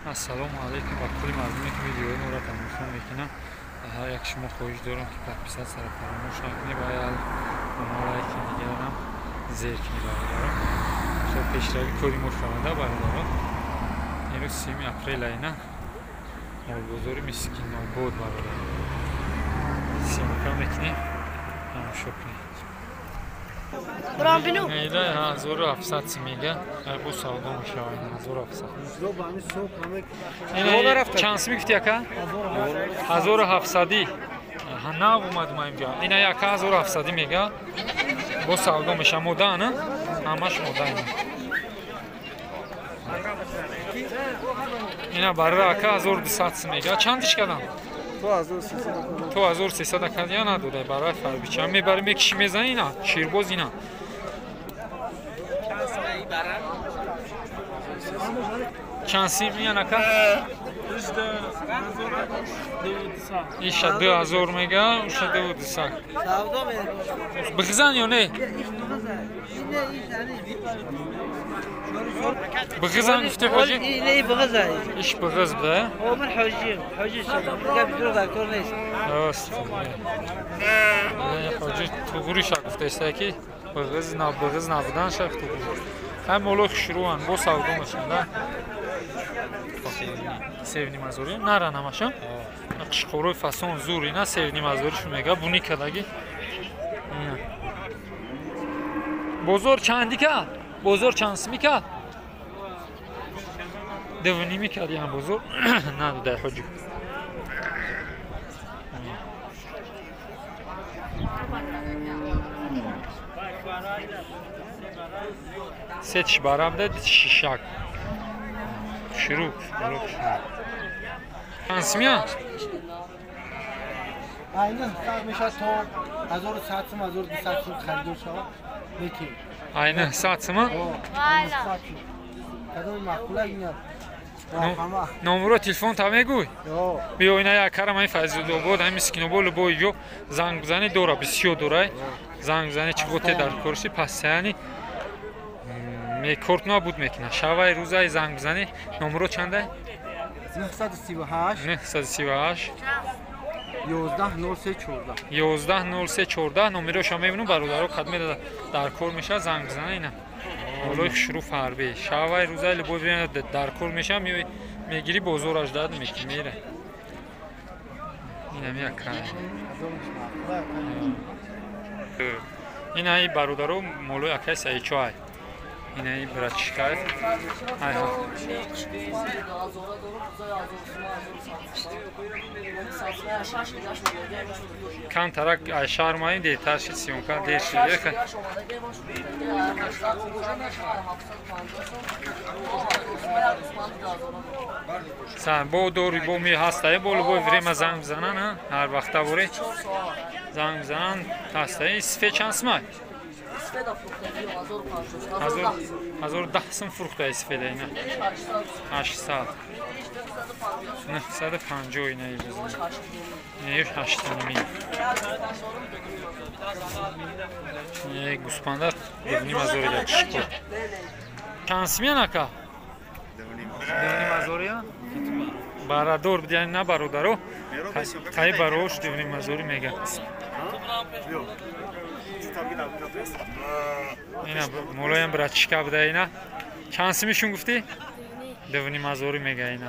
Ассалому алайкум ба кулли мардуме ки видеои моро тамошо мекунанд. Ҳар як шумо хоҳиш дорам ки подписатсияро фаромӯш накунед ва лайки дигарам зер кунед бародарон. Хоб пешрави кори мо шаванда бародарон. Имрӯз 3 апрел айна молбозори Мискинобод бародарон. Съёмка мекунем, тамошо кунед. Меда 1700 мега, бо савдо мешавад 1700. Ина чанд сими гуфти ака? 1700. Нав омад ма инҷа. Ина яка 1700 мега. Бо савдо мешавад мода, на? Ҳамаш мода ина. Ина барра ака 1200 мега. Чандиш кардам? То 1300 кардия надодай барои фарбича. Мебари мекиши мезани ина, ширбоз ина. Чанд сим янака? Иша 2000 мега, уша 2200. Бигзан ё не? Бигзан гуфте ҳоҷи? Не, бигзан. Иш бигз буда? О, ман ҳоҷи, ҳоҷи гап дурӯғ дар кор нест. Рост. Ҳоҷи туғриша гуфтааст ки бигз на бигз набудан шах туғри. Ҳам моло хушрӯан, бо савдо мешаванд. Севним ҳазори нара намаша. Қишқорои фасон зур ина севним ҳазоришу мега буни кадаги. Бозор чанди ка? Бозор чанд сими ка? Дувними кади ҳам бозор надодай ҳоҷи. Сетиш барабда шишак. Шурук, шурук, шурук. Чанд симия? Айна мешавад то 1100 сум, 1200 сум харидор шавад. Мети. Айна 100 сум? Кадом маъқула ина. Номеро телефон та мегӯй? Биё ина як карам ҳамин Файзулобод, ҳамин Мискинобод любой ҷо занг бизанӣ дора, бисёр дорай. Занг бизанӣ чӣ готе дар корши пасяни мекорт набуд мекуна. Шавай рӯзай занг бизанӣ. Номеро чандай? 938 938 11 03 14 11 03 14 номероша мебинам бародаро кадме дар кор мешавад занг бизана ина. Молои хушрӯ фарбе. Шавай рӯзай любой время дар кор мешавад мегирӣ бозораш дад мекунӣ мера. Инам як кар. Инаи бародаро молои акай Саидчо ай. Инаи братишка ай. Ай ҳа. Камтарак ай шаҳр маем дертар шид съёмка дер шид. Сан бо дори бо ми ҳастае бо любой время занг бизанан ҳар вақта боре занг бизанан ҳастае. Сифе чанд сумай? 1010 сум фурӯхтаи сифеда ина. 800 950 ина изна. Ина 8,5. Ина гӯспанда 2,5 як шикор. Чанд сумян ака? 2,5 я? Барадор бидяни на бародаро. Тай барош 2,5 мега. Ина молоям братишка буда ина. Чанд сумишун гуфтӣ? 2,5 мега ина.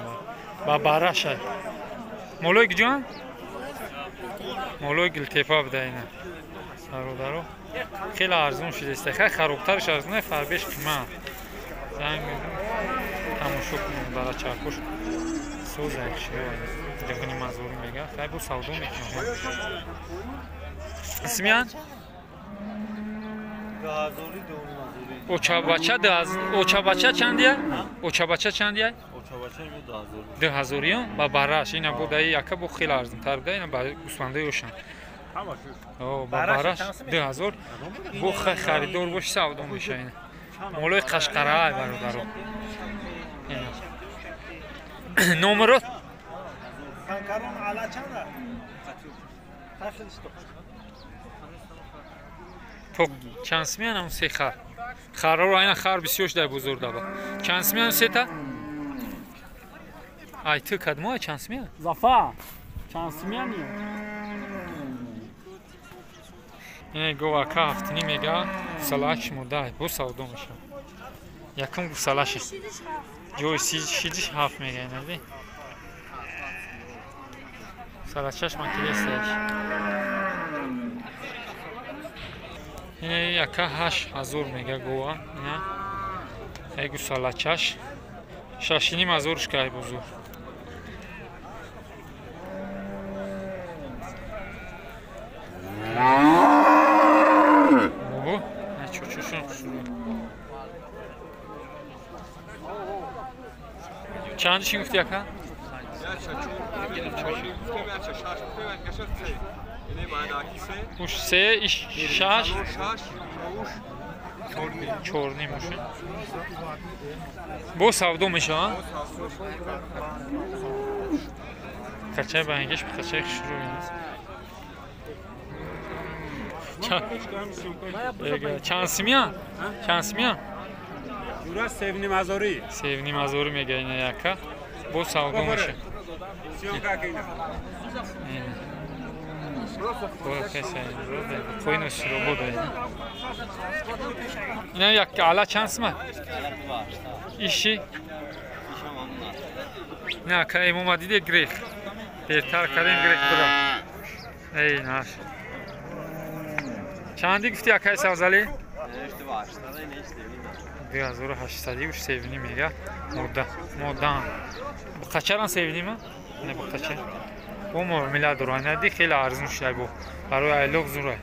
Ба бараша. Молои куҷоан? Молои Гултепа буда ина. Бародаро хеле арзон шудааст. Хай харобтарш арзон, фарбеш қимат. Занг тамошо кунед барачакош. Соза широ 2,5 мега. Хай бо савдо мекунам. Исмиян? Очабача чандия? Очабача чандия? 2000 ё? Ба бараш ина будаи яка бо хеле арзонтар буда ина ба гӯсфандаи ошан. О, ба бараш 2000 бо харидор боши савдо меша ина. Молои Қашқарай бародаро. Ина. Номеро То чанд сумян ҳам се хар? Харро айна хар бисёр шуда бузург даба. Чанд сумян сета? Ай ту кадмо чанд сумия? Зафар, чанд сумия ни? Ин гов ака ҳафтини мега, гусалааш мода, бо савдо мешавад. Якум гусалаш. Ҷои шидиш ҳафт мега инади. Гусалачаш макилесаш. Ин яка 8000 мега гова, ина. Ай гусалачаш 6,5 ҳазор шкай бузур. Чанд шин гуфти ака? Уш се, иш шаш, чорним уш. Бо савдо мешава? Қачай бангеш, қачай хушрӯ. Чанд симия? Чанд симия? Юра 7,5 ҳазори. 7,5 ҳазори мега ина яка. Бо савдо меша. Қойно широбода ина. Ина як ала чанд сима? Иши? Не, ака имома диде грех. Дертар кардем грех буда. Эй, наш. Чанди гуфти акай Савзалӣ? 2800 уш севини мега. Мода. Мода. Қачаран севинима? Не бақача. Бо муомила дора. Нади хеле арзон шудай бо. Барои айлоқ зура.